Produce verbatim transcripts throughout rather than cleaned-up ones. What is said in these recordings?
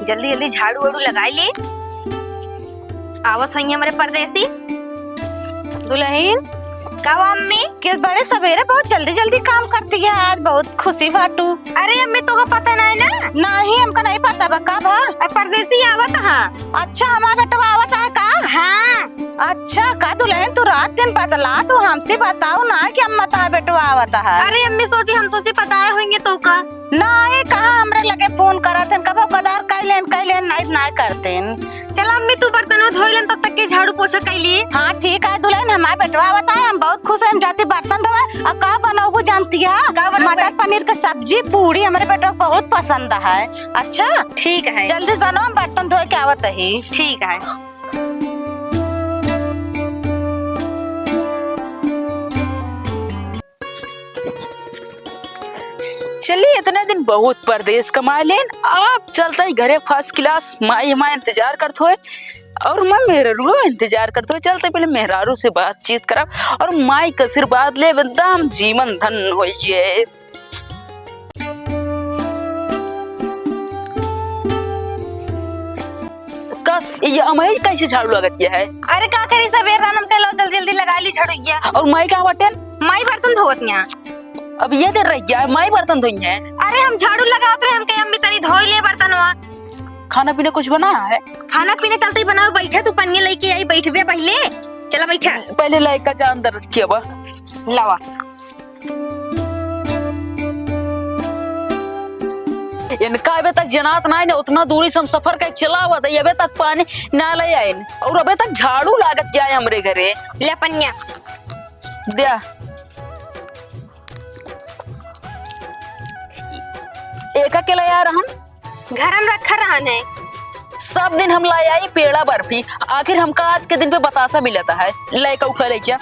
जल्दी जल्दी झाड़ू वाड़ू लगाई ले। आवत होइहैं हमरे परदेसी। दुलहिन। का बा अम्मी? के बड़े सबेरे बहुत जल्दी जल्दी काम करती है आज, बहुत खुशी बाटू। अरे अम्मी, तोका पता नाहीं ना? नाहीं, हमका नाहीं पता बा। का बा? अ, परदेसी आवत ह। अच्छा, हमार बेटवा आवत ह का? हाँ। अच्छा, का दुलहिन, तू रात दिन बतलात हू, हमसे बताउ ना कि अम्मा तोहार बेटवा आवत ह। अरे अम्मी, सोची, हम सोची पता होइहैं तोका। नाहीं, कहाँ हमरे लगे फोन करत हन, कबो कदार कइ लेन, कइ लेन, नाहीं, नाहीं करतेन। चला अम्मी, तू बर्तनवा धोइ लेन, तब तक के झाड़ू पोछा कइ लिए। हाँ, ठीक है दुलहिन, हमार बेटवा आवत ह, हम बहुत खुश हैं, हम जाती बर्तन धोए। अउ का बनउबू जानती है? का बनउबू? मटर पनीर क सब्जी, पूड़ी, हमरे बेटवा क बहुत पसंद है। अच्छा, ठीक है। जल्दी से बनाओ, हम बर्तन धोए के आवत ही। ठीक है। चली, इतने दिन बहुत परदेस कमाए लेन, अब चलत ही घरे first class। माई हमार इंतजार करत होए अउर हमार मेहरारू इंतजार करत होए। चलत ही पहिले मेहरारू से बातचीत करब अउर माई क आशीर्वाद लेब, एकदम जीवन धन होइ जाए। कस, ये अमई कैसे झाड़ू लागत किया है? अरे का करी, सबेर रान हम कहलो जल्दी जल्दी लगा ली झाड़ू किया। अउर माई कहाँ बाटेन? माई बर्तन धोवत हियाँ। अब ये देर रह गया है, माई बर्तन धोई है। अरे हम झाड़ू लगावत रहे, हम कहे अम्मी तनी धोई ले बर्तनवा। खाना पीना कुछ बना है? खाना पीना चलत ही बनाओ, बैठा तू पनिया लइके आई, बैठबे पहिले। चला बैठा। पहिले लइका जा अंदर रखिए बा। लावा। इनका अबे तक जनात नाहीं न, उतना दूरी से हम सफर कइ चला आवत ही, अबे तक पानी ना लइ आइन, अउर अबे तक झाड़ू लागत किया है हमरे घरे। ले पनिया। द्या। एका के लइ आए रहन? घर में रखा रहन है। सब दिन हम लइ आई पेड़ा बर्फी, आखिर हमका आज के दिन पे बतासा मिलत है। लइका उठा, लइ जा,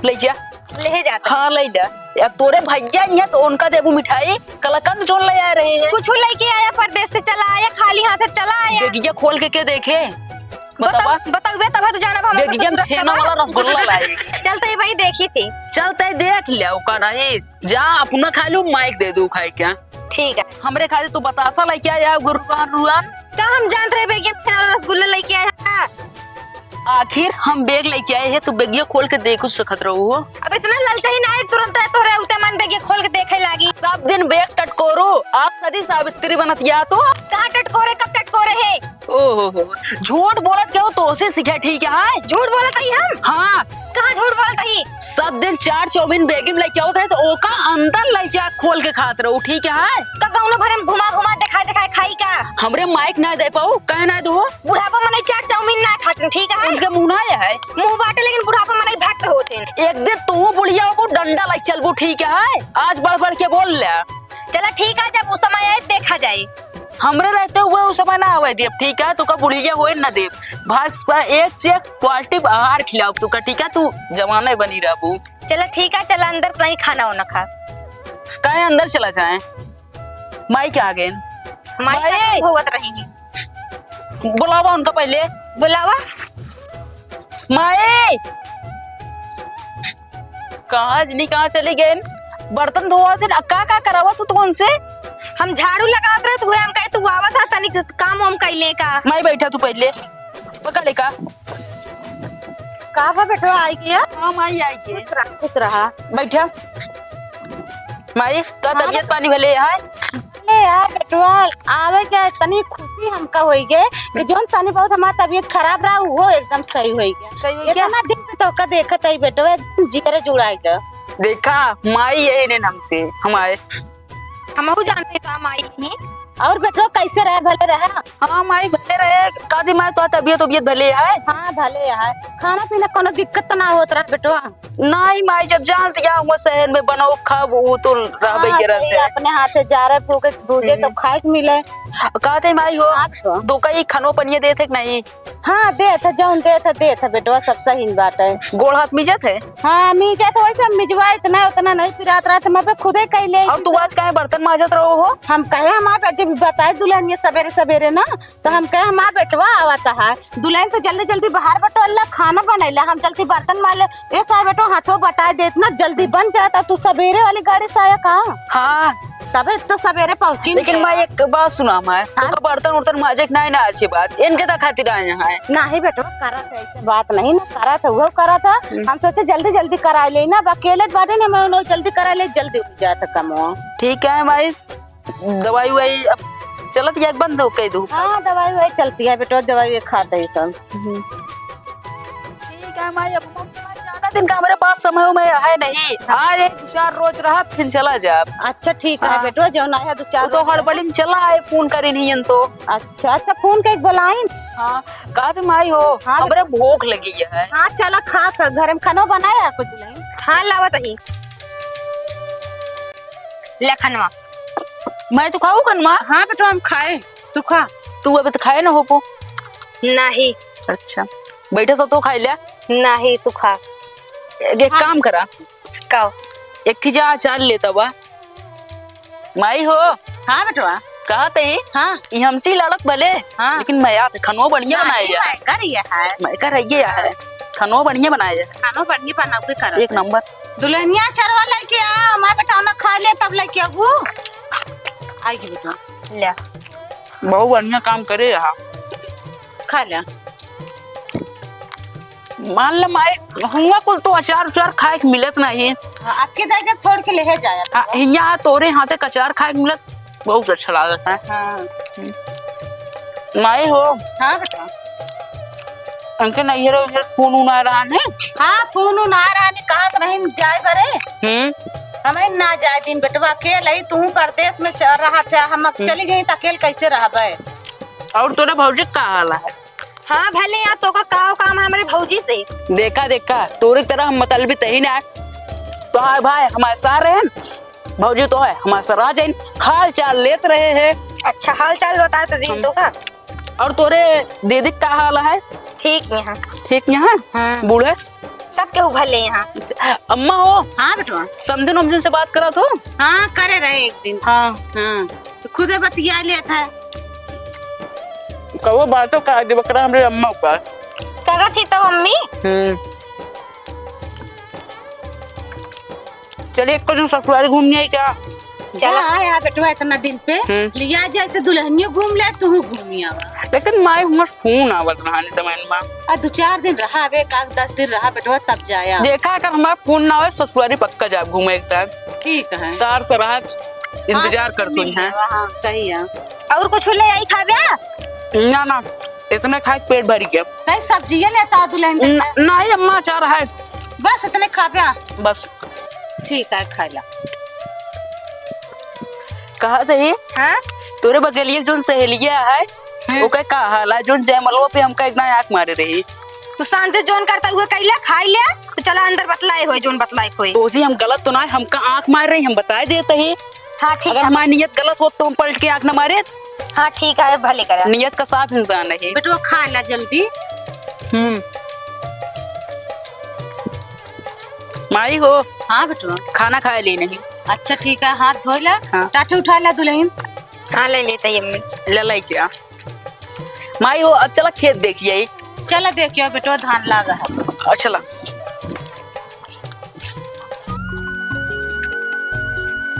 लइ जा। लेहे जात। हाँ, लइ जा। अब तोरे भइया ही है तो उनका देबू मिठाई, कलाकंद जोन लइ आए रहे हैं। कुछ लइके आया परदेस से, चला आया खाली हाथे, चला आया। बेगिया खोल के के देखे? बतावा। बतावा, बतावे तब तो जानब हम बेगिया में छेना वाला रसगुल्ला लाई। चलत ही भाई देखी थी। चलत ही देख लिया ओका नहीं। जा अपना खा लू, माइक दे दू खाए क्या? ठीक है। हमरे खातिर तू बतासा लइके आया, गुरुआन रुआन। का हम जानत रहे बेगिया में छेना वाला रसगुल्ला लइके आया? आखिर हम बेग लइके आए हैं, तू बेगिया खोल के देखु सकत रहू हो। अब इतना ललचाई ना है, तुरंत है तोरे उते मन बेगिया खोल के देखे लागी। सब दिन बेग टटकोरू, आप सदी सावित्री बनत या तू। कहाँ टटकोरे, कब टटकोरे है? ओहो हो, झूठ बोलत के हो, तोसे सीखे, ठीक है? झूठ बोलत ही हम? हाँ। कहाँ झूठ बोलत ही? सब दिन चाट चाउमीन बेगिम लइके आवत है, तो ओका अंदर लइके खोल के खात रहू, ठीक है? का कौनो घरे में घुमा घुमा, देखा देखा खाई का? हमरे माइक ना दे पाऊ, कहे ना दो। बुढ़ापा मनई चाट चाउमीन ना खात, ठीक है? उनके मुँह ना है। मुँह बाटे, लेकिन बुढ़ापा मनई भक्त होत हैं। एक दिन तू बुढ़िया होबू, डंडा लइ चलबू, ठीक है? आज बढ़ बढ़ के बोल ले। चला ठीक है, जब उ समय आए देखा जाए। हमरे रहते हुए उ समय ना आवे देब, ठीक है? तोका बुढ़िया होए ना देब। भाजपा एक से एक quality आहार खिलाओ तोका, ठीक है? तू जवाने बनी रहबू। चला ठीक है, चला अंदर कहीं खाना वाना खा। काहे अंदर चला जाए? माई कहाँ गए? माई माई! का धोवत रही। बुलावा उनका पहिले। बुलावा। माई! कहाँ जनी कहाँ चली गए? बर्तन धोवा थे ना, का का करावा तू तो उनसे? हम झाड़ू लगावत रहे, तू हम कहे तू आवत है, तनिक काम वाम कइले का। माई बैठा तू पहिले, पकड़ ले का। का भा बेटवा आई गया? हाँ माई आई गया। खुश रहा, खुश रहा। बैठा। माई, तो हाँ। तबियत पानी भले है? अरे यार बेटवा, आवे के इतनी खुशी हमका होई गए कि जोन तनी बहुत हमार तबियत खराब रहा, वो एकदम सही होई गए। सही होई गया? इतना दिन से तोका देखत आई बेटवा, एकदम जियरे जुड़ाई गए। देखा, माई यही ने हमसे, हमारे। हमहू जानते तो माई ही। और बेटवा कैसे रहे, भले रहे? हाँ माई, भले रहे। का दी माई, तो तबियत, तबियत भले है? हाँ, भले है। खाना पीना कोनो दिक्कत तो ना होत रहा बेटवा? नाहीं माई, जब जान दिया हुआ शहर में बनाओ खाब, वो तो रहबे हाँ, के रहते सही, हैं। अपने हाथे जा रहे फूके भूजे तो हम्म। खाए के मिले। कहते माई हो, हाँ बेटवा। दो कई खानो पनिया देत है कि नहीं? हाँ, देत है, जौन देत है, देत है बेटवा, सब सही बात है। गोड़ हाथ मिजत है? हाँ, मिजत है, वैसे मिजवा इतना, उतना नहीं पिरात रहा, तो मैं पे खुदे कह ले। और तू आज काहे बर्तन माजत रहो हो? हम कहे, हम आप जब बताए दुल्हनिया सवेरे सवेरे ना, तो हम कहे, "हमार बेटवा आवत है।" दुल्हन तो जल्दी जल्दी बाहर बटोरला, खाना बनैला, हम जल्दी बर्तन मार ले। ए साहब बेटवा, हाथों बटाए देत ना, जल्दी बन जाए, तो तू सवेरे वाली गाड़ी से आया का? हाँ, तबे तो सबेरे पहुँची लेकिन नहीं। माई, एक बात सुना, माई, हाँ? तो बर्तन उर्तन माजे के नाहीं ना अच्छी बात, इनके तो खातिर आए हैं। नाहीं बेटवा, करत है, ऐसे बात नहीं ना, करत है, वो करत है। हम्म। हम सोचे जल्दी जल्दी करा ले ना, अब अकेले बाटे ना, मैं उन्हें जल्दी करा ले, जल्दी हो जाए तो कम हो। ठीक है माई, दवाई उवाई अब चलत या बंद हो कह दू? हाँ, दवाई उवाई चलती है बेटवा, दवाई ये खाते ही सब। हम्म। ठीक है माई, अब हम ज्यादा दिन का हमरे पास समय उमय है नहीं। हाँ, एक दो चार रोज रहा, फिर चला जाब। अच्छा, ठीक है हाँ। बेटवा, जौन आया दो चार वो तो रोज हड़बड़ी में चला आए, फोन करी नहीं तो। अच्छा, अच्छा, फोन के एक बोलाइन। हाँ, का दे माई हो, हाँ। हमरे भूख लगी है। हाँ, चला खा, खा, घर में खानो बनाया है कुछ नहीं? हाँ, लावत ही। ले खनवा। मैं तो खाऊ खनवा? हाँ बेटवा, हम खाए, तू खा। तू अबे तो खाए ना हो पो? नहीं। अच्छा, बैठे सो तो खाई ले। नहीं, तू खा। एक, एक हाँ। काम करा। का? एक ठे जा अचार लेता बा। माई हो। हाँ बेटवा। कहत ही? हाँ। ई हमसे लड़त भले, हाँ। लेकिन मैं यार खनो बढ़िया नहीं, बनाए जा। मैं कर ये है। मैं कर ये है। खनो बढ़िया बनाए जा। खानो बढ़िया बनावे कर। एक नंबर। दुल्हनिया चरवा लेके आ, हमारे बेटा ना खा ले तब लेके आबू। आइए बेटा। ले। बहुत बढ़िया काम करे यहाँ। खा ले। मान ले माई, हुआ कुल तो अचार उचार खाए के मिलत नहीं। हाँ, आपके दाई जब छोड़ के ले जाए। हाँ, हियाँ तोरे हाथे के अचार खाए के मिलत बहुत अच्छा लागत है। हाँ। माई हो। हाँ बेटा। उनके नैहर उनके फोन उन आ रहा है? हाँ, फोन उन आ रहा है, कहत रही जाए बरे। हम्म। हमें ना जाए दिन बेटवा, अकेल ही तू परदेश में चल रहा था, हम अब हम्म। चली जाई त अकेल कैसे रहबे? और तोरे भौजी का हाल है? हाँ भले यहाँ तो का काव काम है हमारे भौजी से। देखा, देखा, तोरे तरह हम मतलबी तही ना। तो हाँ भाई, हमारे साथ रहे, भौजी तो है, हमारे साथ रह जाइन, हाल चाल लेत रहे हैं। अच्छा, हाल चाल बताए तो दिन हम तो का। और तोरे दीदी का हाल है? ठीक यहाँ। ठीक यहाँ? हाँ। बूढ़े? सब केहू भले यहाँ। अम्मा हो? हाँ बेटवा। समधिन उमधिन से बात करत हो? हाँ, करे रहे एक दिन। हाँ। हाँ, तो खुदे बतिया लेत है। कहो बातों का आज बकरा हमरे अम्मा का। करत ही तो अम्मी। हम्म। चलिए, एक दिन ससुराल घूमने आई क्या? चला। हाँ, यहाँ बेटवा इतना दिन पे हम्म। लिया जैसे दुल्हनियो घूम ले, तू घूमी आवा। लेकिन माई, हमर फोन आवत रहा नहीं तमन मा। आ, दो चार दिन रहा, अब एक आध दस दिन रहा बेटवा, तब जाया। देखा, अगर हमारा फोन ना होए, ससुरारी पक्का जाब घूमे एक बार। ठीक है। सार सराज इंतजार हाँ, कर तुम हैं। हाँ, सही है। और कुछ ले आई खाबे? ना, ना, इतने खाए पेट भर गया। नहीं, सब्जी ये लेता दुल्हन के न-, लिए। नहीं अम्मा, अचार है। बस इतने खाबे? बस। ठीक है, खा ला। कहा थे? हाँ? तोरे बगलिया जोन सहेलिया है, हम्म। ओके का हाल है? जोन जयमलवा पे हमका इतना आँख मारे रही। तू शांति जोन करता हुए कैले, खाई ले, तो चला अंदर बतलाए होए, जोन बतलाए होए। तो उसी हम गलत तो ना है, हमका आँख मार रही, हम बताए देते ही। हाँ, ठीक अगर है। हमारी नियत गलत होत तो हम पलट के आँख न मारे। हाँ, ठीक है, भले करा। नियत का साफ इंसान है ये। बेटवा, खा ला जल्दी। हम्म। माई हो। हाँ बेटवा। खाना खाए ली नहीं। अच्छा, ठीक है, हाथ धोए ला। हाँ। टाटे उठा ला दुल्हन। हाँ, ले लेते ही अम्मी। ले लाई क्या? माई हो, अब चला खेत देखिए। चला देखियो बेटवा, धान लागा है। अच्छा ला।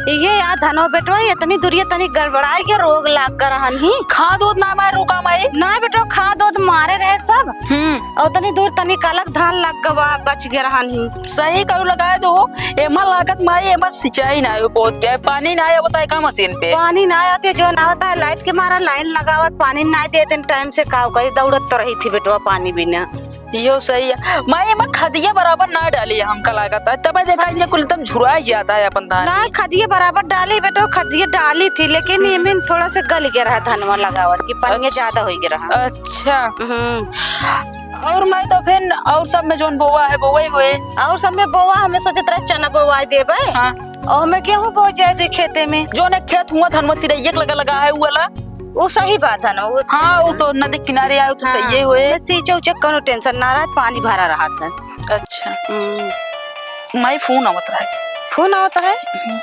ये यार धनो बेटवा, ये इतनी दूरिया तनी गड़बड़ाई के रोग लाग कर रहन ही। खाद ओद ना मार रुका माई। ना बेटवा, खाद ओद मारे रहे सब। हम्म। और तनी दूर तनी कलक धान लग गवा, बच गए रहन ही। सही कहू लगाए दो, एमा लागत माई, एमा सिंचाई ना हो, पौध के पानी ना हो, बताए का मशीन पे? पानी ना आते, जो ना होता है लाइट के मारा लाइन लगावत, पानी ना देते टाइम से, का करी, दौड़त तो रही थी बेटवा पानी बिना। यो सही है। माई, एमा खदिया बराबर ना डाली है, हमका लागत है। तब देखा, इनके कुल एकदम झुराई जाता है अपन धान ना, में। खदिया बराबर डाली बेटो, खदिया डाली थी, लेकिन हम्म। एमे थोड़ा सा गल गया रहा धनवा लगावत, कि पनिया अच्छा। ज्यादा हो गया रहा। अच्छा। हम्म। और माई तो फिर और सब में जोन बोवा है, बोवा ही हुए। और सब में बोवा, हमें सोचत रहे चना बोवा देबे। हाँ। और हमें गेहूं बो जाए दे खेते में। जोन एक खेत हुआ धनवा तिरैया के लगा लगा है, उ वाला। वो सही बात है ना, वो हाँ, वो तो नदी किनारे आए, तो हाँ, सही हुए। मैं सींचे उचे कोनो टेंशन ना रहा, पानी भरा रहा था। अच्छा। हम्म। माई, फोन आवत रहा है। फोन आवत है? हम्म।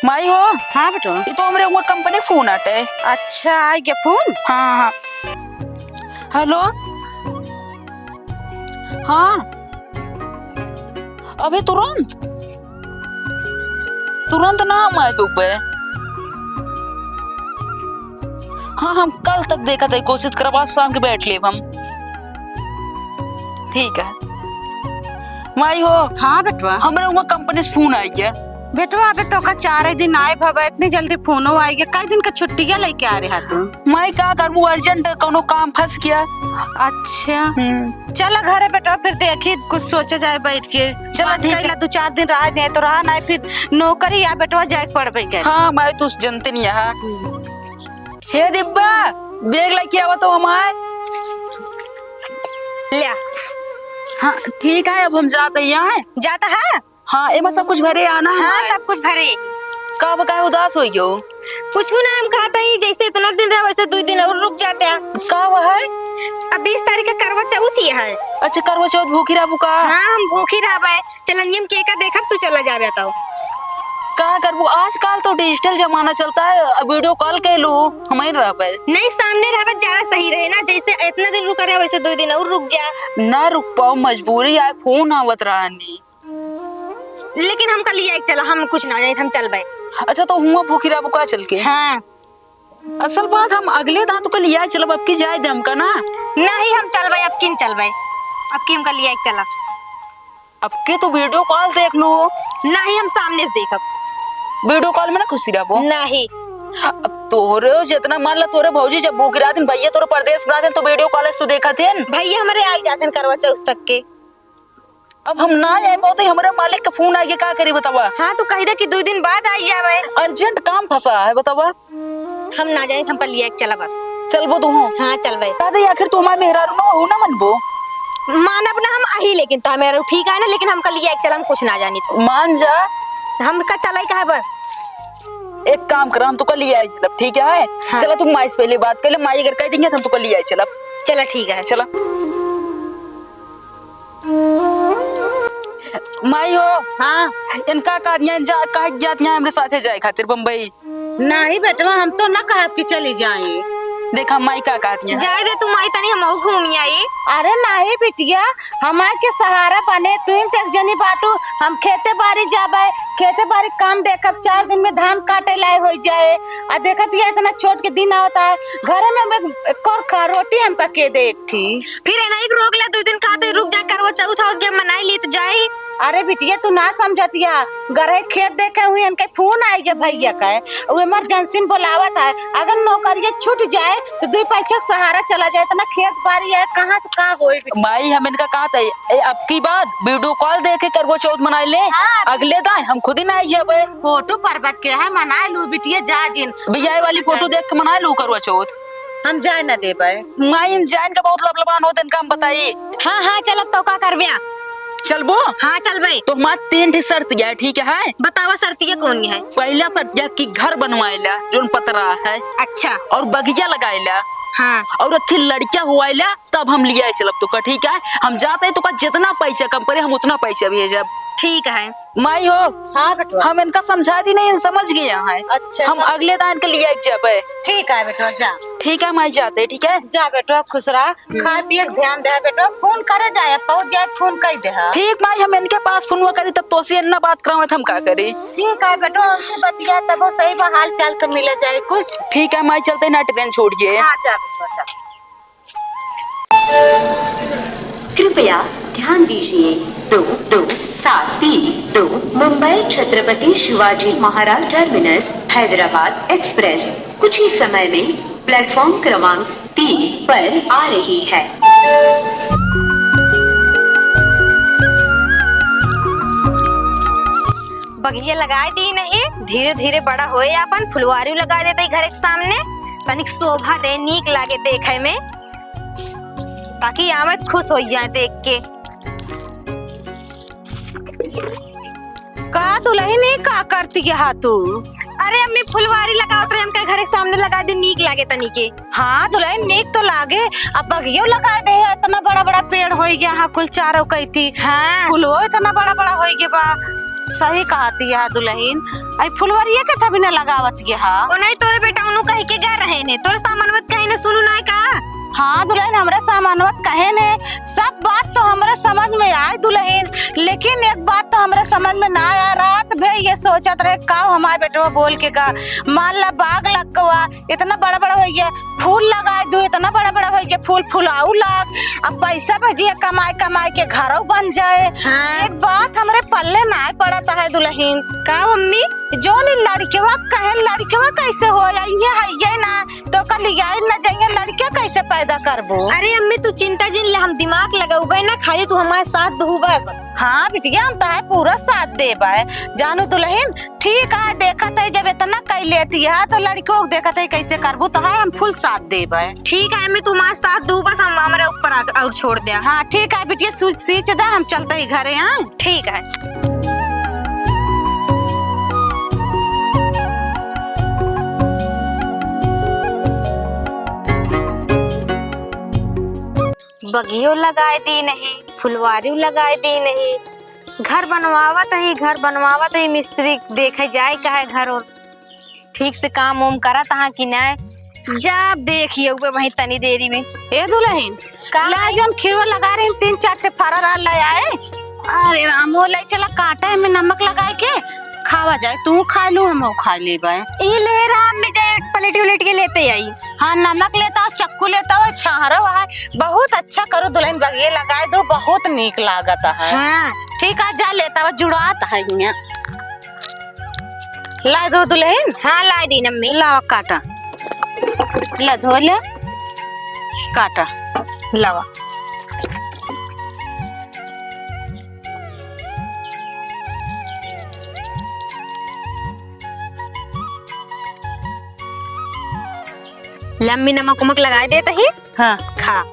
माई हो। हाँ बेटवा। ये तो हमरे हुआ कंपनी फोन आटे। अच्छा, आ गया फोन? हाँ, हाँ। हेलो। हाँ। अबे तुरंत। तुरंत ना हम आए पउबे। हाँ, हम कल तक देखत है, कोशिश करब, आज शाम के बैठ लेब हम। ठीक है। माई हो। हाँ बेटवा। हमरे हुआँ कंपनी से फोन आइ गया। बेटवा, अबे तोका चार दिन आए भवा, इतनी जल्दी फोनो आइ गया। कई दिन का छुट्टिया लइके आ रहा तू? माई, का करबू, urgent कउनो काम फँस गया। अच्छा। हम्म। चला घरे बेटवा, फिर देखी कुछ सोचा जाए बैठ के। चला, बात ठीक है। कइला, दो चार दिन रहा दे तो रहा, नाहीं फिर नौकरी या बेटवा जाए के पड़बे करे। हाँ, माई, तू जनते नहीं है। हम्म। हे दिब्बा, बैग लइके आवा तो हमार। ल्या। हाँ, ठीक है, अब हम जात ही। जात है? हाँ, एमा सब कुछ भरे आना है। हाँ, सब कुछ भरे। का बा, काहे उदास होइ गयो? कुछ ना, हम कहत ही, जैसे इतना दिन रहा, वैसे दुइ दिन और रुक जाते हैं। का बा है? अब बीस तारीख का करवा चौथ ही है। अच्छा, करवा चौथ भूखी रहबू का? हाँ, हम भूखी रहबे। चला नियम के का देखब, तू चला जाबे तउ। का करबू, आजकल तो digital जमाना चलता है, video call कइ लू, हमहीं रहबे। नहीं, सामने रहबे ज्यादा सही रहे ना, जैसे इतना दिन रुका रहा वैसे दुइ दिन और रुक जा। ना रुक पाउब, मजबूरी आए, फोन आवत रहा नी। लेकिन हमका लियाइ के चला, हम कुछ ना जानित, हम चलबे। अच्छा, तो हुआँ भूखी रहबू का चल के? हाँ। असल बात, हम अगले दाँय तोका लियाइ चलब, अब की जाए दे हमका ना। नहीं, हम चलबे, अब की न चलबे, अब की हमका लियाइ के चला। अब की तू video call देख लू। नहीं, हम सामने से देखब। Video call में ना खुशी रहबो। नहीं। अब तोहरे जितना मान ला, तोहरे भौजी जब भूखी रहतिन, भैया तोहरे परदेस में रहतिन, तो video call से तू देखत हिन। भैया हमरे आइ जातिन करवा चौथ तक के। अब हम ना आइ पाउब तो हमरे मालिक का फोन आइगे, का करी बतावा? हाँ, तो कहि दे कि दुइ दिन बाद आइ जाबे। Urgent काम फँसा है, बतावा। हम ना जानित, हमका लियाइ के चला बस। चलबो तू हो? हाँ, चलबे। दादा, आखिर तू हमार मेहरारू ना हो, ना मनबो? मानब ना हम अही, लेकिन तो मेहरारू ठीक है ना, लेकिन हमका लियाइ के चला, हम कुछ ना जानित। मान जा। हमका चलइ का है बस। एक काम करा, हम तोका लियाइ चलब, ठीक है? हाँ। चला, तू माई से पहले बात कइ ले, माई अगर कहि देंगे तो हम तोका लियाइ चलब। चला, ठीक है। चला। माई हो। हाँ। इनका कहत हियाँ, जा, कहत जात हियाँ हमरे साथे जाए खातिर बम्बई। नाहीं बेटवा, हम तो ना कहब कि चली जाई। देखा माई का कहत हियाँ। जाए दे तू माई, तनी हमहू घूमि आई। अरे नाहीं बिटिया, हमार के सहारा बने, तू ही तो एक जनी बाटू, हम खेते बारी जाबे, खेते बारी काम देखब, चार दिन में धान काटे लाए होइ जाए। आ देखत हियाँ इतना छोट के दिन आवत है, घरे में हम एक, एक और खा रोटी हमका के दे एक ठी। फिर एनाही के रोक ले, दुइ दिन कहत ही रुक जा, करवा चौथ आवत गया, मनाइ ली त जाई। अरे बिटिया, तू ना समझत हिया, गरहे खेत देखे हुए इनके फोन आइ गया भैया का, वो emergency में बोलावत है। अगर नौकरिया छूट जाए तो दुइ पैसा के सहारा चला जाए, इतना खेत बारी है, कहाँ से का होई बिटिया? माई, हम इनका कहत ही, ए, अब की बार video call देके करवा चौथ मनाइ ले, हाँ। अगले दाँय हम खुद ही ना आइ जाबे। फोटो पर्वत के है, मनाइ लू बिटिया, जा जिन। बियाह वाली फोटो देख के मनाइ लू करवा चौथ। हम जाए ना देबे। माई, इन जाइन का बहुत लबलबान होत, इनका हम बताई। हाँ, हाँ, चलब तो का करब्या? चलबो? हाँ, चलबे। तो हमार तीन ठी शर्त है, ठीक है? बतावा, शर्तिया कौन है? पहला शर्त यह कि घर बनवाइला, जोन पतरा है। अच्छा। और बगिया लगाइला। हाँ। और अखी लड़किया हुआइला, तब हम लियाइ चलब तोका, ठीक है? हम जात ही तोका जितना पैसा कम पड़े, हम उतना पैसा भेजब। ठीक है। माई हो। हाँ बेटवा। हम इनका समझा दी नहीं, इन समझ गया है। अच्छा, हम तो अगले दाँय इनके लियाइ जाबे। ठीक है बेटवा, जा। ठीक है माई, जात ही, ठीक है? जा बेटवा, खुश रहा, खाए पिए के ध्यान दे बेटवा, फोन करे जाए, पहुँच जाए, फोन कइ दे। ठीक माई, हम इनके पास फोनवा करी, तब तोसे इन्ना बात करावे, त हम का करी? ठीक है बेटवा, उनसे बतिया, तब वो सही बा, हाल चाल तो मिले जाए कुछ। ठीक है माई, चलते ना, ट्रेन छूट जाए। हाँ, जा बेटवा, जा। कृपया ध्यान दीजिए, दो दो सात तीन दो मुंबई छत्रपति शिवाजी महाराज टर्मिनस हैदराबाद एक्सप्रेस कुछ ही समय में प्लेटफॉर्म क्रमांक तीन पर आ रही है। बगिया लगाए दी नहीं, धीरे धीरे बड़ा होए, आपन फुलवारी लगा देते घर के सामने, तनिक शोभा दे, नीक लागे देखे में। ताकि आवे खुश होइ जाए देख के। का दुलहिन, ई का करती है तू? अरे अम्मी, फुलवारी लगावत रहे, हमका घर के सामने लगा दे, नीक लागे तनी के। हाँ दुलहिन, नीक तो लागे। अब बगियो लगा दे, इतना बड़ा बड़ा पेड़ होइ गया, हाँ कुल चारों कइती। हाँ। फुलवो इतना बड़ा बड़ा होइ गया बा। सही कहती है दुलहिन, आई फुलवरिया के तभी न लगावत ये हा। ओ नहीं, तोरे बेटा उनु कहि के गा रहे ने, तोरे सामानवत कहे ने सुनु ना का? हाँ दुलहिन, हमरे सामानवत कहे ने, सब बात तो हमरे समझ में आए दुलहिन, लेकिन एक बात तो हमरे समझ में ना आया, रात भर ये सोचत रहे का हमार बेटवा बोल के का, मान ला बाग लग गवा, इतना बड़ा बड़ा होइ गया, फूल लगाए दू, इतना बड़ा बड़ा होइ गया, फूल फुलाऊ लाग, अब पैसा भेजिए कमाए कमाए के घरौ बन जाए। हाँ। एक बात हमरे पल्ले ना पड़त है दुलहिन। का मम्मी? जौन ई लड़कवा कहे, लड़कवा कैसे हो जाइए, है ये ना तो का लियाई न जाइए, लड़के कैसे पैदा करबो? अरे अम्मी, तू चिंता जिन ले, हम दिमाग लगउबे ना, खाली तू हमार साथ दहू बस। हाँ बिटिया, हम तोहार पूरा साथ देबे। जानू दुलहिन, ठीक है, देखत है जब इतना कई लेती है तो लड़कियों को देखत है कैसे करबू, तो है हम फुल साथ देबे। ठीक है अम्मी, तू हमार साथ दहू बस, हम हमरे ऊपर आ-, और छोड़ दे। हाँ ठीक है बिटिया, सूच सींच दे, हम चलते ही घरे। हाँ ठीक है। बगियो लगाए दी नहीं, फुलवारियो लगाए दी नहीं, घर बनवावत ही, घर बनवावत ही, मिस्त्री देखे जाए का है घर और ठीक से काम उम करत हाँ कि नाय। जा देखिए हुए वहीं तनी देरी में। ए दुलहिन, का ला भाई? जौन खीरवा लगा रही, तीन चार ठे फरा रहा ले आए। अरे राम, वो ले चला काटा है में नमक लगाए के खावा जाए, तू खा लू, हम खा लेबे। ई ले राम में जाए प्लेट उलेट के लेते आई। हाँ, नमक लेता हो, चक्कू लेता हो, छाहरो है, बहुत अच्छा करो दुलहिन, बगिए लगाए दो, बहुत नीक लागत है। हाँ। ठीक है, जा लेता हो, जुड़ात है हियाँ। लाए दो दुलहिन। हाँ, लाए दी नम्मी। लावा काटा। ला धो ले। काटा। लावा। लम्मी नमक उमक लगाए देत ही। हाँ। खा।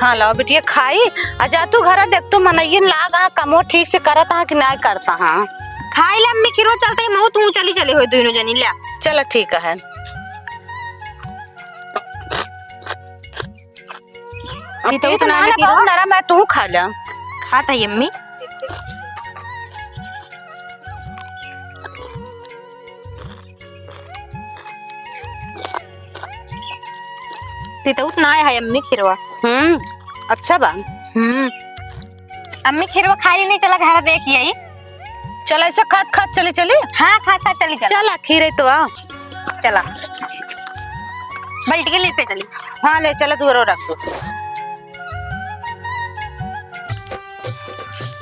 हाँ, लाओ बिटिया, खाई। आ जा तू घरा, देख तू मनइयन लाग, आ कमो ठीक से करत हा कि नाय करत हा। खाई ले अम्मी, खीरवा चलते ही महू तू चली चली हो दोनों जनी, ले। चल ठीक है। अब ई तो तीत उतना ना नहीं है, बहुत पीवा। नरम है, तू खा ले। खात है अम्मी। तितौत ना है अम्मी खीरवा। हम्म, अच्छा बा। हम्म। अम्मी खीरवा खाई नहीं, चला घर देख आई। चला ऐसे खात खात चली चली। हाँ, खात खात चली चला। चला खीरे तो आ। चला। बल्टी के लेते चली। हाँ, ले चला, दूर रख दो।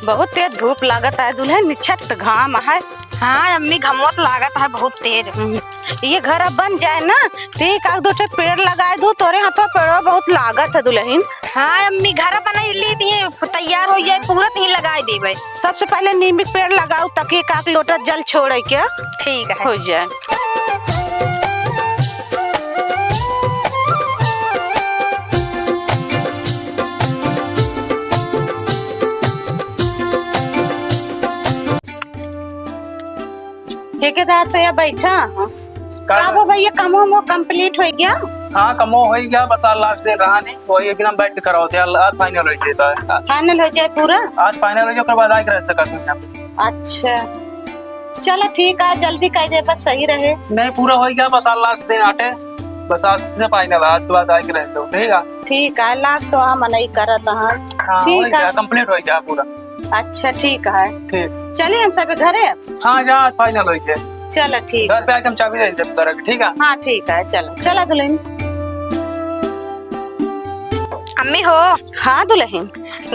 बहुत तेज धूप लागत है दुलहिन, निछत घाम है। हाँ अम्मी, घमवा त लागत है बहुत तेज। हम्म, ये घर अब बन जाए ना, तो एक आध दो ठे पेड़ लगाए दू, तोरे हाथवा पेड़वा बहुत लागत है दुलहिन। हाँ अम्मी, घर बनाई ली थी, तैयार हो जाए, पूरा तीन लगाए देबे। सबसे पहले नीम के पेड़ लगाऊ, ताकि एक आध लोटा जल छोड़े के ठीक है। हो जाए। ठेकेदार तो यहाँ बैठा। का? का वो भैया, कमो मो complete हो गया? हाँ, कमो हो गया, बस आज last दिन रहा नहीं, वही एक दिन हम बैठ के कराओ थे, आज final हो जाता है। Final हो जाए पूरा? आज final हो जाए, ओकर बाद आके रह सकत हैं। अच्छा, चला ठीक है, जल्दी कह दे, बस सही रहे। नहीं, पूरा हो गया, बस आज last दिन आटे, बस आज से final है, आज के बाद आके रह दो, ठीक है? ठीक है, लाग तो हम नहीं करत हाँ। हाँ, ठीक हो गया, है। Complete हो गया पूरा। अच्छा, ठीक है। ठीक। चलिए हम सब घरे। हाँ, जा, आज final होइ जाए। चला, ठीक। घर पे आके हम चाबी दे देब तोरा के, ठीक है? हाँ, ठीक है, चला। चला दुलहिन। अम्मी हो। हाँ दुलहिन।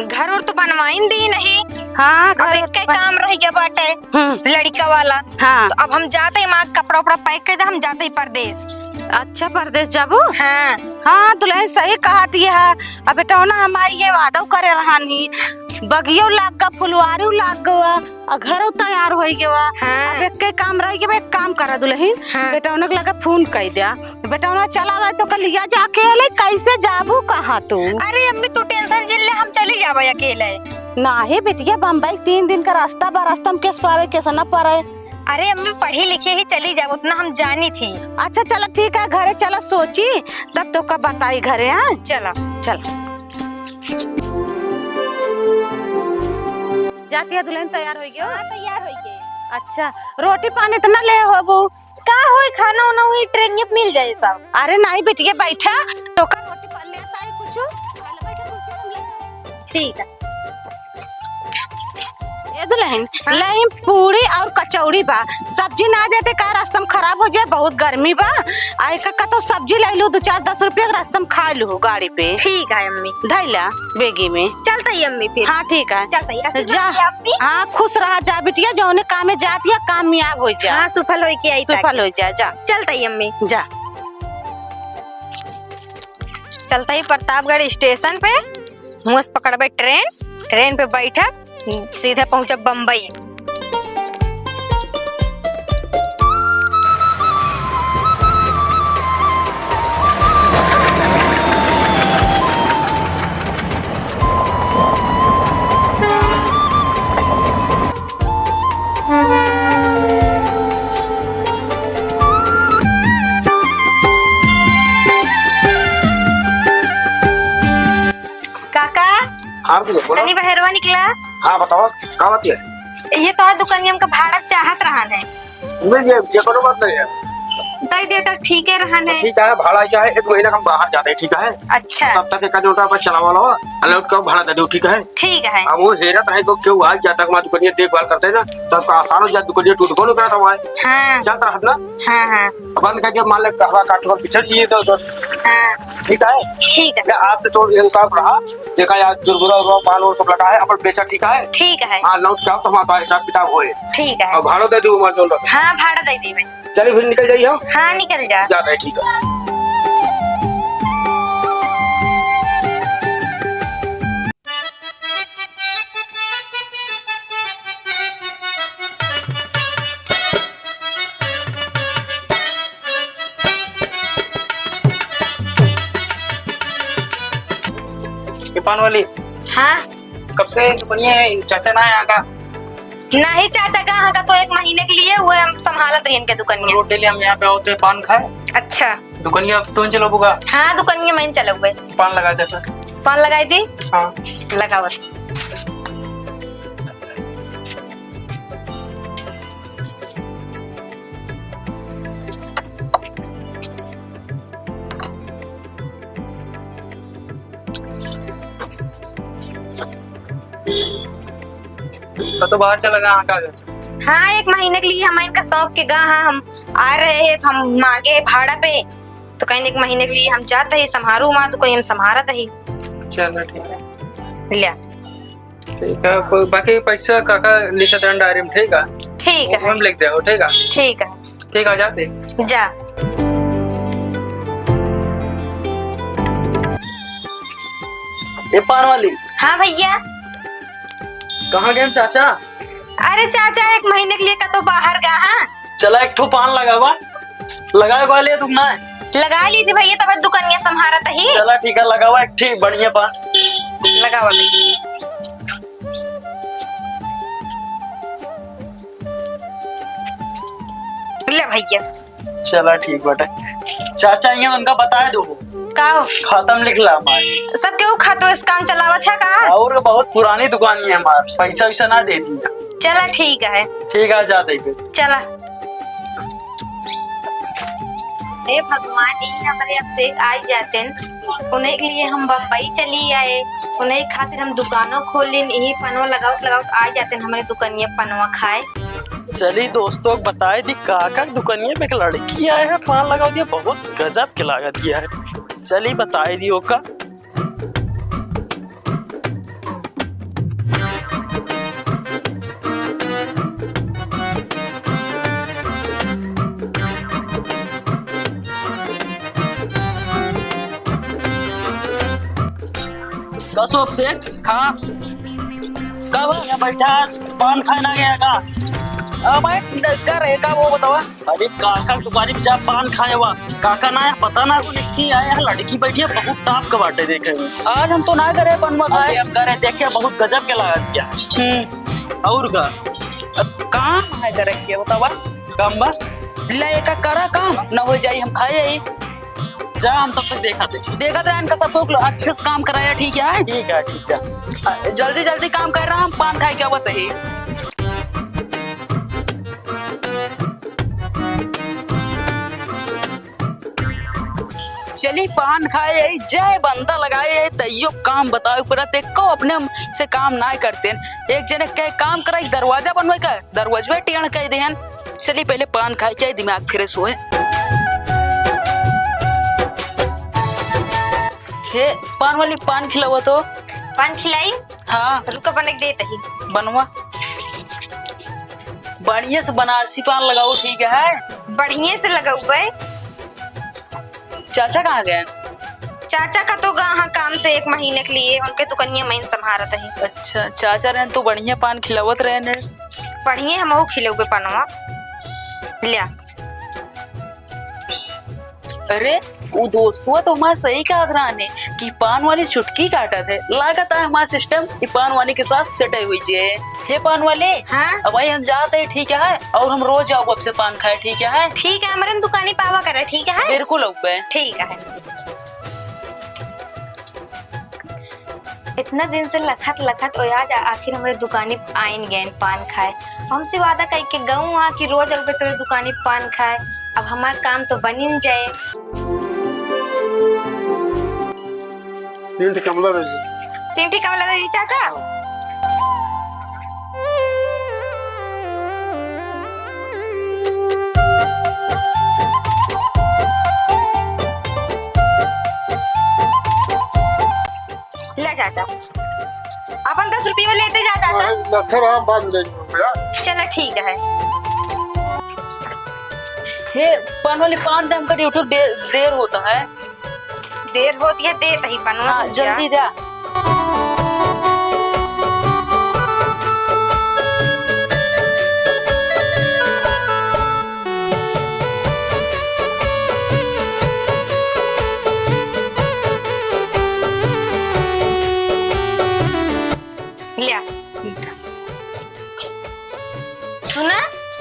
घर और तो बनवाइन दी नहीं। हाँ, अब घर एक और के बन- काम रह गया बाटे। हम्म। लड़िका वाला। हाँ। तो अब हम जाते ही माँ कपड़ा उपड़ा pack कर दे, हम जाते ही परदेस। अच्छा, परदेस जाबू? हाँ। हाँ, दुलहिन सही कहत ही है। अब बेटौना हम आई ये वादो करे रहनी, बगियो लाग गा, फुलवारियो लाग गवा, आ घरो तैयार होई गवा। हाँ। अब एक्के काम रह गवा, एक काम करा दुलहिन, हाँ। बेटौना के लगे फोन कइ द्या, बेटौना चला आवे तो कल लिया जा अकेले, कैसे जाबू कहाँ तू? अरे अम्मी तू tension जिन ले, हम चली जाबे अकेले। नाहीं बिटिया, बम्बई तीन दिन का रास्ता बा, रास्ता में केस पावे, केस ना पावे। अरे अम्मी पढ़ी लिखी ही चली जाबे, उतना हम जानी थी। अच्छा चला ठीक है, घरे चला सोची, तब तोका बताई घरे, हाँ? चला। चला। जातिया दुलहिन तैयार होइ गयो? हाँ, तैयार होइ गए। अच्छा, रोटी पानी त ना ले होबू? का होई, खाना उना हुई, ट्रेन में मिल जाए सब। अरे नाहीं बिटिया, बैठा, तोका रोटी पानी ले ताई कुछ? ठीक है। ए हाँ। लई पूड़ी और कचौड़ी बा, सब्जी ना देते का, रास्ता में खराब हो जाए, बहुत गर्मी बा। आ एक कतो सब्जी ले लू, दो चार दस रुपया के रास्ता में खा लू गाड़ी पे। ठीक है अम्मी। धैला बेगी में। चलता ही अम्मी फिर। हाँ ठीक है। चलता ही। आशीर्वाद जा। दे अम्मी। हाँ खुश रहा जा बिटिया, जौने काम में जात या काम में आग हो जा। हाँ सुफल होई के आई सुफल ताकि। हो जा, जा। चलता ही अम्मी। जा। चलता ही प्रतापगढ़ स्टेशन पे। हुआं से पकड़बे ट्रेन, ट्रेन पे बैठब, सीधे पहुँचब बम्बई। काका, हाँ, बोलो, बोलो। तनी बहरवा निकला। हाँ, बताओ, का बात है? ये तो दुकनिया का भाड़ा चाहत रहन है। मिल जाए, ये कोनो बात नहीं है। दे दे तो ठीक है रहन है। ठीक है, भाड़ा ऐसा है, एक महीना हम बाहर जाते हैं, ठीक है? अच्छा। तब तक एक आध घंटा बस चलावा लो, लौट के भाड़ा दे दो, ठीक है? ठीक है। अब वो हेरत रहे को क्यों आ जाता है, हमारी दुकनिया देखभाल करते हैं ना, तो आपका आसान हो जाए, दुकनिया टूट बोलो करता हुआ है। हाँ। चलता रहत ना। हाँ, हाँ। बंद करके मान ले, कहवा काटवा बिछड़ जाइए तो, तो। हाँ। ठीक है? ठीक है। ले, आज से तो ये काम रहा। देखा यार, जुरमुरा उर्मुरा, पान और सब लगा है, अपन बेचा, ठीक है? ठीक है। हाँ, लौट के आओ तो हमारा हिसाब किताब होए। ठीक है। और भाड़ा दे दूँ, मैं जो हाँ, भाड़ा दे दी मैं। चलिए, फिर निकल जाइए हम। हाँ, निकल जा। जाते हैं, ठीक है। ये पान वाली, हाँ। कब से दुकनिया है, चाचा ना आया का? नहीं चाचा, कहाँ का, तो एक महीने के लिए हुए हम संभालत रही इनके दुकनिया। रोड डेली हम यहाँ पे होते पान खाए। अच्छा। दुकनिया अब तुम चलाबू का? हाँ, दुकनिया मैं चलाबे। पान लगा दे तो। पान लगाई दी? हाँ। लगावत। तो, तो बाहर चला गया, कहाँ गया? हाँ, एक महीने के लिए हम इनका शौक के गा, हाँ, हम आ रहे हैं, तो हम मांगे भाड़ा पे, तो कहीं एक महीने के लिए हम जाते ही संभारू माँ, तो कोई हम संभारत ही। चलो, ठीक है। लिया। ठीक है, ब-, बाकी पैसा काका लिखत रहन डायरी में, ठीक है? ठीक है। वो हम लिख दे हो, ठीक है? ठीक है। ठीक है, जाते। जा। ए पान वाली। हाँ भैया। कहाँ गए चाचा? अरे चाचा, एक महीने के लिए कतो बाहर गा, हाँ? चला, एक ठो पान लगावा। लगाए को ले तुम ना? लगा ली थी भैया, तब दुकनिया संभारत ही। चला ठीक है, लगावा एक ठीक बढ़िया पान। लगावा भैया। ले भैया। चला ठीक बाटे। चाचा, ये उनका बताए दो। का हो? खाता में लिख ला हमारे। सब केहू खातो इस काम चलावत है का? और बहुत पुरानी दुकान है हमार, पैसा वैसा ना दे दिया। चला ठीक है। ठीक है, जाते फिर। चला। हे भगवान, ई हमरे अब से आई जातेन। उन्हीं के लिए हम बम्बई चली आए, उन्हीं खातिर हम दुकानो खोलिन, यही पनवा लगावत लगावत आ जातेन हमरे दुकनिया पनवा खाए। चली दोस्तों, बताए दी काका के दुकनिया में एक लड़की आए है, पान लगावत है, बहुत गजब के लागत है। चली बताए दी ओका। का सोप से? हाँ। का बा? यहाँ बैठा, पान खाए ना गया का? आ, मैं कर रहे का वो बतावा? अरे काका के दुकानी पे जा पान खाए हुआ। काका ना है, पता ना को लिखी आए है, लड़की बैठी है, बहुत टाप के बाटे देखे में। आज हम तो ना करे पनवा अरे खाए। हम करे देखे, बहुत गजब के लागत है। हम्म। और का? अब काम है करे के बतावा? काम बस? ले एका करा काम, न हो जाई हम खाए आई। जा हम तब तक देखा थे। देखत रहन का सब लोग अच्छे से काम कराया, ठीक है? ठीक है, ठीक है। आ, जल्दी जल्दी काम कर रहा, हम पान खाए के आवत ही। चली पान खाए आई, जय बंदा लगाए आई, तैयो काम बतावे पड़त, एको अपने से काम नाय करते। एक जने के काम कराई, दरवाजा बनवे का, दरवाजवे टेढ़ कह देहन। चली पहले पान खाए के आई, दिमाग fresh होए। हे पान वाली, पान खिलावा तो। पान खिलाई? हाँ। रुका, बना के देत ही। बनवा। बढ़िया से बनारसी पान लगाओ, ठीक है? बढ़िया से लगाऊ बे। चाचा कहाँ गए? चाचा का तो गा हाँ काम से एक महीने के लिए, उनके दुकनिया महीन संभारत ही। अच्छा, चाचा रहन तो बढ़िया पान खिलावत रहन। बढ़िया हमहू खिलौबे पनवा। ल्या। अरे, उ दोस्तवा तो हमार सही कहत रहने कि पान वाली चुटकी काटत है। लागत है हमार system ई पान वाली के साथ set हुई जे। हे पान वाले, हाँ? अब भाई हम जात है, ठीक है? और हम रोज आउब आपसे पान खाए, ठीक है? ठीक है, हमरे दुकानी पावा करे, ठीक है? बिल्कुल आउबे। ठीक है। इतना दिन से लखत लखत ओया जा, आखिर हमरे दुकानी आइन गएन पान खाए। हमसे वादा कइके गऊँ हा कि रोज अउबे तोरे दुकानी पान खाए। अब हमार काम तो बनिन जाए। तीन ठे कमला दे दी। तीन ठे कमला दे दी, चाचा। ले चाचा, अपन दस रुपये लेते जा चाचा। हाँ, लखे रहा, बाद में ले लूंगा। चला ठीक है। हे पान वाली, पान दे हमका, ड्यूटी दे, देर होता है। देर होती है, देत ही बनवा हाँ, जल्दी जा। ल्या। सुना,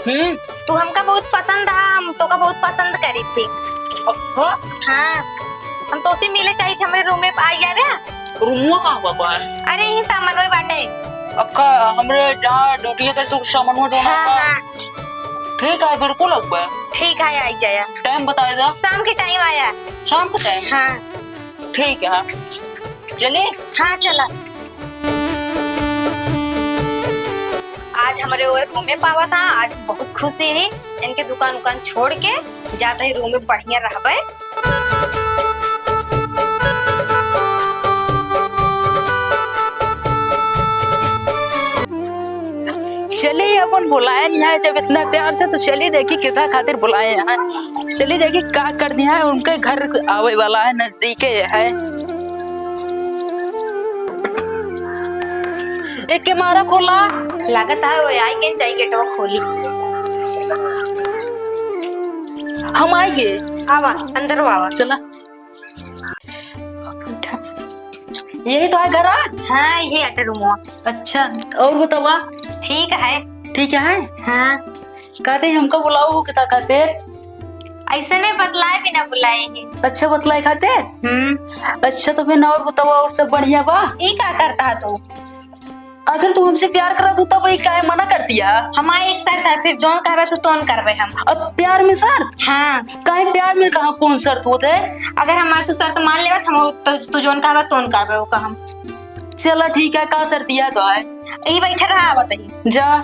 हम्म। तू हमका बहुत पसंद हा, हम तोका बहुत पसंद करी थी। अच्छा? हाँ, हम तोसे मिले चाहित ही, हमरे रूम में आई जाबे। रूमवा कहाँ बा तोहार? अरे, यही सामनवे बाटे। अक्का, हमरे जहाँ ड्यूटी है, तू सामनवा जोन हाँ, बा। हाँ। ठीक है, बिल्कुल आउबे। ठीक है, आई जाया। टाइम बताए दा। शाम के टाइम आया। शाम के टाइम? हाँ। ठीक है, हाँ। चली? हाँ, चला। आज हमरे ओर रूमे पावा था, आज बहुत खुशी है। इनके दुकान उकान छोड़ के जात ही रूमे बढ़िया रहबे। चली अपन बुलाए नहीं है, जब इतना प्यार से तो चली देखी कितना खातिर बुलाए हैं। चली देखी का कर दिया है, उनके घर आवे वाला है, नजदीके है। एक केमारा खोला। लागत है वो आई के जाई गेटवा खोली। हम आइगे। आवा, अंदर आवा। चला। यही तो है घर आ? हाँ, यही आटे रूमवा। अच्छा, और बतावा? ठीक है। ठीक है? हाँ। कहते हमका बुलाओ हो किता खातिर? ऐसे नहीं बतलाए बिना बुलाए हैं। अच्छा, बतलाए खातिर? हम्म। अच्छा, तो फिर और बतावा, और सब बढ़िया बा? ई का करता है तू? अगर तू हमसे प्यार करत हो तब ई काहे मना कर दिया? हमार एक शर्त है, फिर जौन कहबे तू तौन करबे हम। अब प्यार में शर्त? हाँ। काहे प्यार में कहाँ कौन शर्त होत है? अगर हमार तू शर्त मान लेबे त हम तो, तू जौन कहबे तौन करबे ओका हम। चला ठीक है, का शर्त दिया तो है? ई बैठे रहा, आवत ही। जा।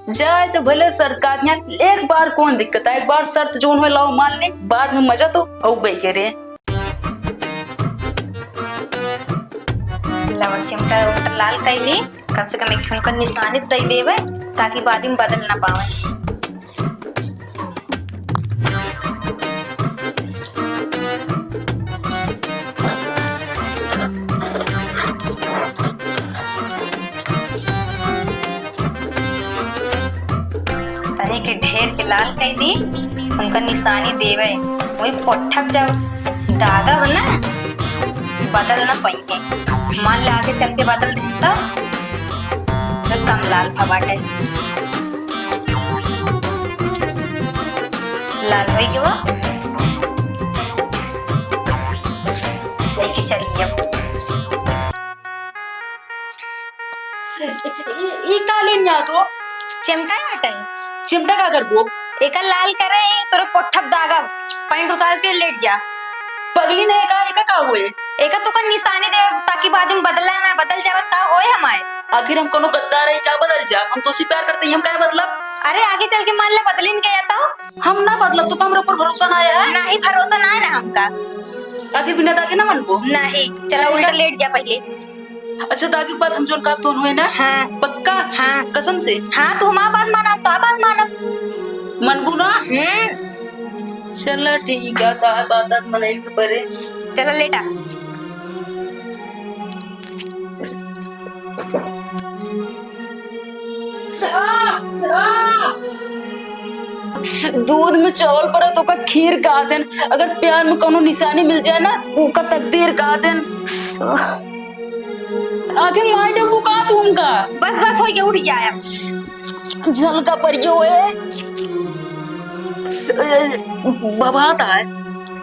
जाए तो भले शर्त का दिया, एक बार कौन दिक्कत है, एक बार शर्त जौन होए लाओ मान ले, बाद में मजा तो अउबे करे। लावा चिमटा उमटा लाल कइली, कम से कम एक ठन का निशानी दे देवे, ताकि बाद में बदल ना पावे। तनी के ढेर के लाल कइ दी, उनका निशानी देवे, वही पोट्ठा जब दागा हो ना, बदल ना पाएंगे। मान ले आगे चल के बदल दे तो, तो कम लाल भा बाटे। लाल होई गवा। लेके चलिए अब। ई, ई का लेन जात हो? चिमटा आटे। चिमटा का करबो? एका लाल करे, तोरा पोट्ठा दागा। पैंट उतार के लेट जा। पगली ने का, एका का हुए? एका तो का निशानी दे, ताकि बाद में बदला ना, बदल जावत का होए हमारे। आखिर हम कोनो गद्दार है का बदल जा? हम तोसे प्यार करते ही हम काहे बदलब? अरे आगे चल के मान ले बदलिन गया तो? हम ना बदलब, तो का हमरे ऊपर भरोसा ना आया है? नहीं, भरोसा ना है ना हमका। आखिर बिना दागे ना मनबो? नहीं, चला उल्टा लेट जा पहले। अच्छा, दागी के बाद हम जौन काम तोन होए ना? हाँ। पक्का? हाँ। कसम से? हाँ, तू हमार बात माना, हम तोहार बात मानब। मनबू ना? हम्म। चला ठीक है, तोहार बात आज मनई के परे। चला लेटा। दूध में चावल परे तो ओका खीर कहा देन। अगर प्यार में कौनो निशानी मिल जाए ना, ओका तकदीर कहा देन। आखिर मार देबू का तू हमका? बस, बस, होइगे, उठ जाए। झलका परियो ए। ए, बबात है।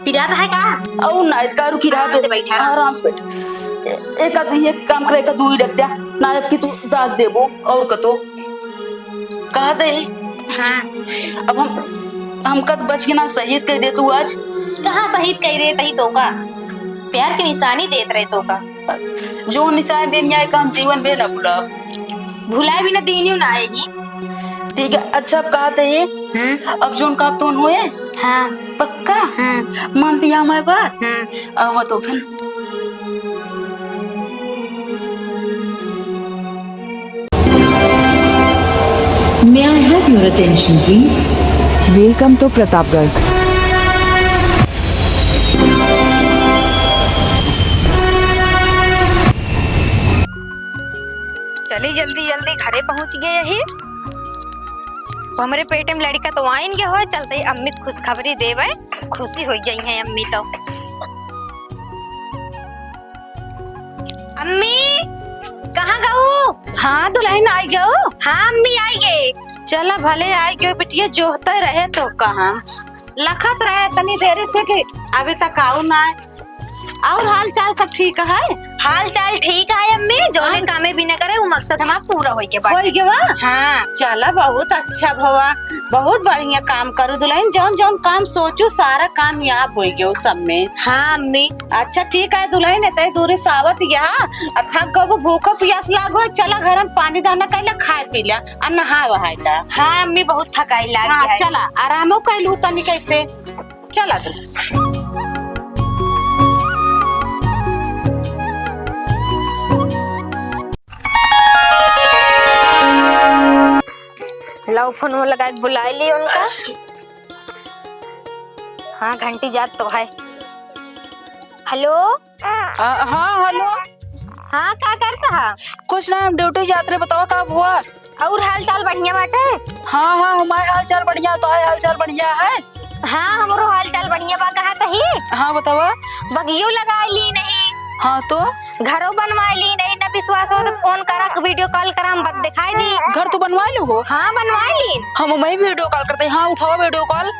पिरात है का? अउ ना, इतका रुकी रहा आराम से दे। बैठा रहा। आराम से बैठ। ए-, एक आध, एक काम करे, एक आध दूरी रख जा। ना, अब की तू दाग देबो, और कतो। कहा दे। हाँ। अब हम, हमका तो बच के ना शहीद कह दे तू आज। कहाँ शहीद कह दे तही तो का? प्यार के निशानी देत रहे तो का? जो निशानी देन आए का हम जीवन में ना भुलाब। भुलाए बिना दीनियो ना आएगी। ठीक है, अच्छा अब कहा दे। हम्म। अब जोन काम तोन होए? हाँ। पक्का? हम्म। मानती है हमारी बात? हम्म। आवा तो फिर। May I have your attention, please? Welcome to प्रतापगढ़। चली जल्दी जल्दी घरे पहुँच गए यही। हमरे पेटे में लड़का तो आइन के होए, चलते ही अम्मी खुशखबरी देवे, खुशी होइ जाई है अम्मी तो। अम्मी, कहाँ गऊ? हाँ दुलहिन, आई गऊ। हाँ अम्मी, आई गए। चला भले आई गयो बिटिया, जोहते रहे तो कहाँ लखत रहे तनी देरी से कि अभी तक आऊ ना। और हाल चाल सब ठीक है? हाल चाल ठीक है अम्मी, जौने हाँ। कामे भी न करे, वो मकसद हमार पूरा होई के बाटे। होई के बा? हाँ। चला बहुत अच्छा भवा, बहुत बढ़िया काम करू दुलहिन, जौन जौन काम सोचू सारा कामयाब होई गयो सब में। हाँ अम्मी। अच्छा ठीक है दुलहिन, इतनी दूरी से आवत यहाँ, अब थक गबू, भूखो पियास लागो, चला घर में पानी दाना कैला, खाए पी ला, आ नहा वहाए ला। हाँ अम्मी, बहुत थकाई लाग हाँ, गया है। चला आरामो कैलू तनी कैसे, चला तू। लाओ फोन में लगा के बुलाए ली उनका। हाँ घंटी जात तो है। हेलो। आ, हाँ हेलो। हाँ का करता है? कुछ ना, हम ड्यूटी जात रहे, बतावा का हुआ? और हाल चाल बढ़िया बाटे? हाँ हाँ, हमारे हाल चाल बढ़िया, तो हाल चाल बढ़िया है। हाँ हमरो हाल चाल बढ़िया बा। कहा तही? हाँ बतावा। बगियो लगा ली नहीं। हाँ तो? घरो बनवा ली नहीं, न विश्वास हो तो फोन करा, वीडियो कॉल करा, हम बत-, दिखाई दी। घर तो बनवा लो हो? हाँ बनवा ली। हम वही वीडियो कॉल करते हैं। हाँ उठाओ वीडियो कॉल।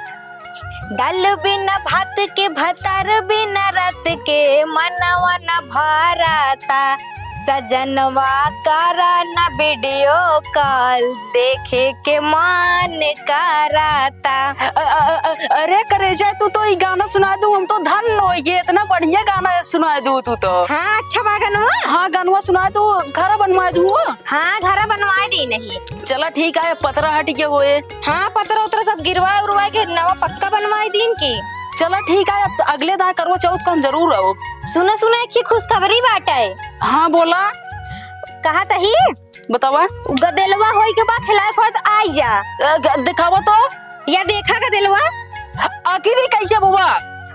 दल बिन भात के भतर बिन रत के मनवा न भरता। सजनवा करा न वीडियो कॉल देखे के मन करता। अ-, अ-, अ-, अरे करेजा, तू तो ई गाना सुना दू, हम तो धन हो ये, इतना बढ़िया गाना सुना दू तू तो। हाँ अच्छा बा गनवा। हाँ गनवा सुना दू, घर बनवा दू। हाँ घर बनवा दी नहीं। चला ठीक है, पतरा हट के होए। हाँ पतरा उतरा सब गिरवा उरवा के नवा पक्का बनवा दीन की। चला ठीक है, अब तो अगले दाए करवा चौथ का हम जरूर आओ। सुना सुना एक ही खुशखबरी बाटे। हाँ बोला। कहा तही? बतावा। गदेलवा होई के बा खिलाए खोत आई जा। अ, ग-, दिखावा तो। या देखा गदेलवा। आखिर ही कैसे बुआ?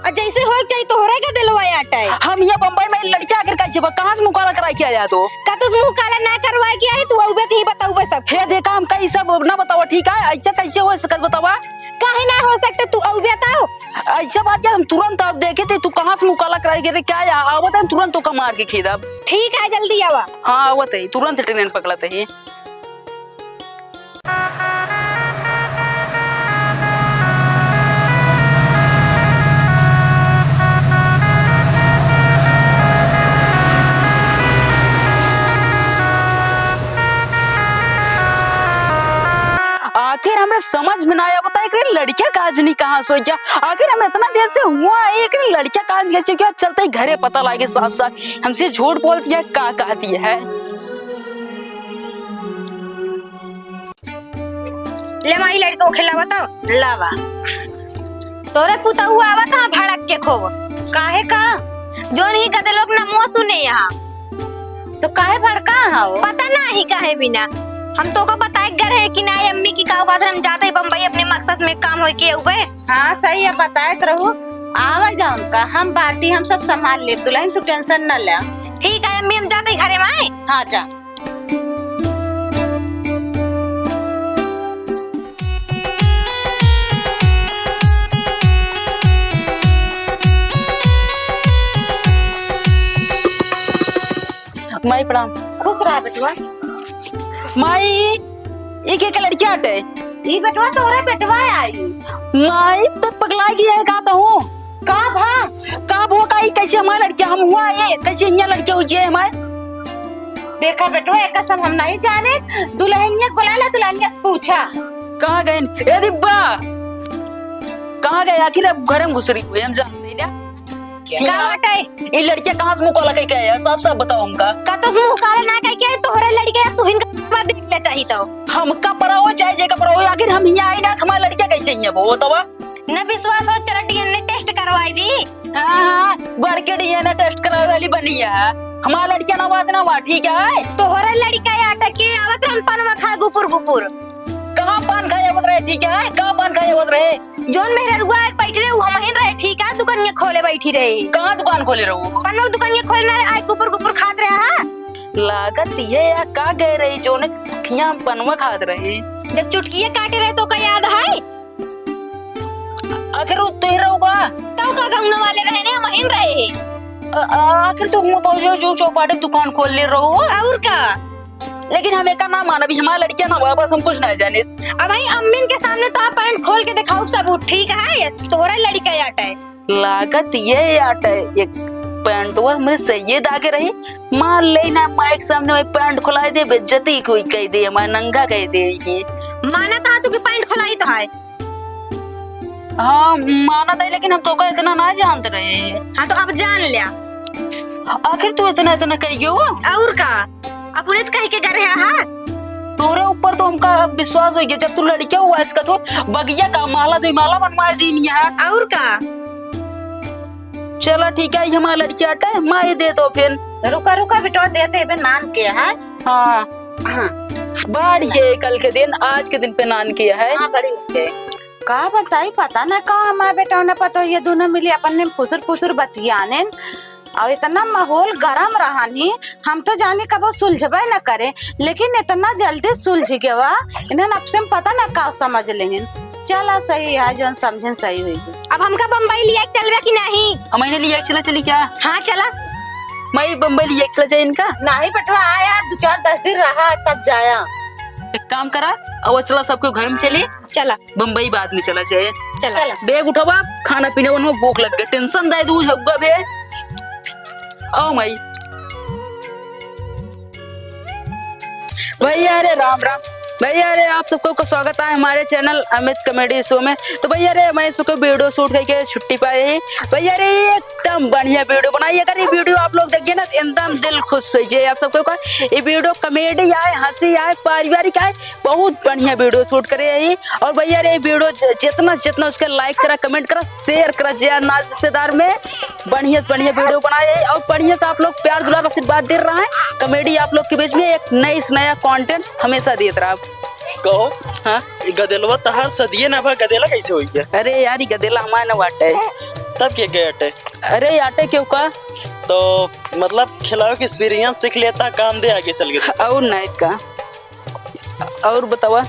और जैसे होए के चाहिए तोहरे गदेलवा आटे। हम ये बम्बई में लड़कियां आखिर कैसे बा? कहाँ से मुँह काला कराई के आया तो? का तू मुँह काला ना करवाए के आई? तू अउबे तो ही बताउबे सब। हे देखा हम कहीं सब ना बतावा, ठीक है? ऐसे कैसे हो सकत बतावा? काहे ना हो सकते तू अउबे तो? ऐसा बात क्या, हम तुरंत अब देखे थे, तू कहाँ से मुँह काला कराई के रे? क्या या-, आवत है तुरंत तो का मार के खेदब। ठीक है, जल्दी आवा। हाँ, आवत है, तुरंत ट्रेन पकड़त है। आखिर हमरे समझ में ना आवता, एकरे लड़किया का आज नहीं कहाँ सो गया? आखिर हम इतना देर से हुआ है, एकरे लड़किया का आज कैसे गया? अब चलते ही घरे पता लागे साफ साफ। हमसे झूठ बोलती है, का कहती है? ले माई, लड़को के लावा तो। लावा। तोरे पुतहु आवत हा भड़क के खूब। काहे का? जोन ही गदे लोग ना मुँह सुने यहाँ। तो काहे भड़का हा वो? पता नाही काहे बिना। हम तोका बताए गर है कि नाही अम्मी की का बात, हम जाते ही बम्बई अपने मकसद में काम होई के उबे। हाँ सही है, बताए तो रहू। आवे जा उनका, हम बाटी, हम सब संभाल लेब, दुलहिन से tension न ले। ठीक है अम्मी, हम जाते ही घरे में आए। हाँ जा। माई प्रणाम। खुश रहा बेटवा। माई, ई के, के लड़किया हटे? ई बेटवा तोरे बेटवा आई। माई, तो पगला गई है का कहूँ? का भा? का भो का, ई कैसे हमार लड़किया हम हुआ है? कैसे इन्हें लड़किया हो जाए हमार? देखा बेटवा, एका सब हम नहीं जाने। दुलहिनिया के बोला ला, दुलहिनिया से पूछा। कहाँ गए? ए दिब्बा, कहाँ गए? आखिर अब घर में घुस रही हुई, हम जानते हैं ना। का बाटे? ई लड़किया कहाँ से मुँह काला कह के आया? साफ साफ बताओ हमका। का तो मुँह काला ना कह के आए, तोहरे लड़के या तुहिन का बात देख ले चाही तो। हमका पराओ चाहे जेका पराओ, आखिर हम यहाँ आई ना, हमारा लड़किया कैसे यहाँ वो बतावा? न विश्वास हो, चला D N A test करवाई दी। हाँ, हाँ, बढ़ के D N A test करावे वाली बनी है। हमारा लड़किया ना बात ना हुआ, ठीक है? तोहरे लड़का या अटक के आवत रहन पनवा खा गुपुर गुपुर। कहाँ पान खाए आवत रहे, ठीक है? कहाँ पान खाए आवत रहे? जोन मेहररुआ एक बैठ रहे, वो हमहिन रहे, ठीक है? दुकानिया खोले बैठी रहे। कहाँ दुकान खोले रहू? पनवा दुकानिया खोले ना रहे, आए गुपुर गुपुर खात रहे, हाँ? लागत ये या का गए रही, जोन खिया हम पनवा खात रहे। जब चुटकिया काटे रहे तो का याद है? आखिर उ तोही रहो का? तउ का गौना वाले रहे ने, हमहिन रहे। अ-, अ-, आखिर तो हुआ पहुंच गयो जो चौपाटी दुकान खोल ले रहो। और का? लेकिन हम एका ना मानब, ई हमार लड़किया ना हुआ, बस हम कुछ ना जाने। अब भाई अम्मीन के सामने तो आप पैंट खोल के दिखाओ सबूत, ठीक है? तोहरा लड़का आटे। लागत ये आटे एक पैंटवा मेरे सही दागे रही, मार ले ना माइक सामने वही पैंट खुलाई दे, बेइज्जती कोई कह दे, हमारे नंगा कह दे ये। मानत हा तू कि पैंट खुलाई तो है। हाँ, मानत है, लेकिन हम तोका इतना ना जानत रहे। हाँ, तो अब जान लिया। आखिर तू इतना, इतना कह गयो? और का? अपने तो कह के गर है, हाँ? तोरे ऊपर तो हमका अब विश्वास हो गया, जब तू लड़किया हुआ इसका तो बगिया का माला, दो माला बनवा दीन यहाँ। और का? चला ठीक है, ये हमारा लड़किया आटे, माई दे तो फिर। रुका, रुका बेटवा, दे दे, बे नान के है। हाँ। हाँ। बाढ़ ये कल के दिन, आज के दिन पे नान किया है। हाँ, बड़ी नीक है। का बताई, पता ना का हमार बेटा ना पतो, ये दोनों मिली अपन में फुसुर फुसुर बतियाने। और इतना माहौल गरम रहन ही, हम तो जाने कबो सुलझबे न करे, लेकिन इतना जल्दी सुलझ गवा, इन्हन अब से हम पता ना का समझ लेहिन। चला सही है, जौन समझेन सही हुई। अब हमका बम्बई लिया के चलबे कि नहीं? हम इन्हें लिया के चला चली क्या? हाँ, चला। मैं बम्बई लिया के चला जाए इनका? नहीं बेटवा, आया, दो चार दस दिन रहा, तब जाया। एक काम करा, अब चला सबके घर में चली। चला। बम्बई बाद में चला जाए। चला। चला। बैग उठावा, खाना पीना बनवा, भूख लग गई, tension दे दू हब्बा बे। आओ माई। भैया रे राम राम। भैया रे आप सबको को स्वागत है हमारे channel Amit Comedy Show में। तो भैया रे मैं सबको video shoot करके छुट्टी पाए ही। भैया रे एकदम बढ़िया video बनाई। अगर ये video आप लोग देखिए ना तो एकदम दिल खुश हो जाए आप सबको का। ये video comedy आए, हंसी आए, पारिवारिक आए, बहुत बढ़िया video shoot करे ही। और भैया रे video ज-, जितना से जितना उसके like करा, comment करा, share करा जे ना रिश्तेदार में। बढ़िया से बढ़िया video बनाए है और बढ़िया से आप लोग प्यार दुलार आशीर्वाद दे रहा है। Comedy आप लोग के बीच में एक नई से नया content हमेशा देत रहा। कहो, हाँ? ई गदेलवा तहार सदिये ना भा, गदेला कैसे होई गया? अरे यार, ई गदेला हमार ना बाटे। तब के गए अटे? अरे आटे क्यों का? तो मतलब खिलावे के experience सीख लेता, काम दे आगे चल के। और नहीं का। और बतावा,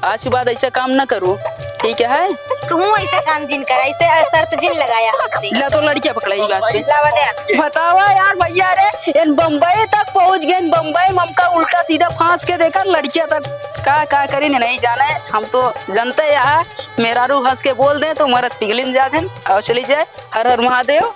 आज के बाद ऐसा काम ना करू, ठीक है? तू ऐसा काम जिन कर, ऐसे शर्त जिन लगाया हमसे। ला तो लड़किया पकड़ा ई बात पे। लावा दे। बतावा यार भैया रे, इन बम्बई तक पहुंच गए, इन बम्बई में हमका उल्टा सीधा फांस के देखा, लड़किया तक का का करी नहीं जाने। हम तो जनते यहाँ मेहरारू हंस के बोल दे तो मरद पिघलिन जात हैं और चली जाए। हर हर महादेव।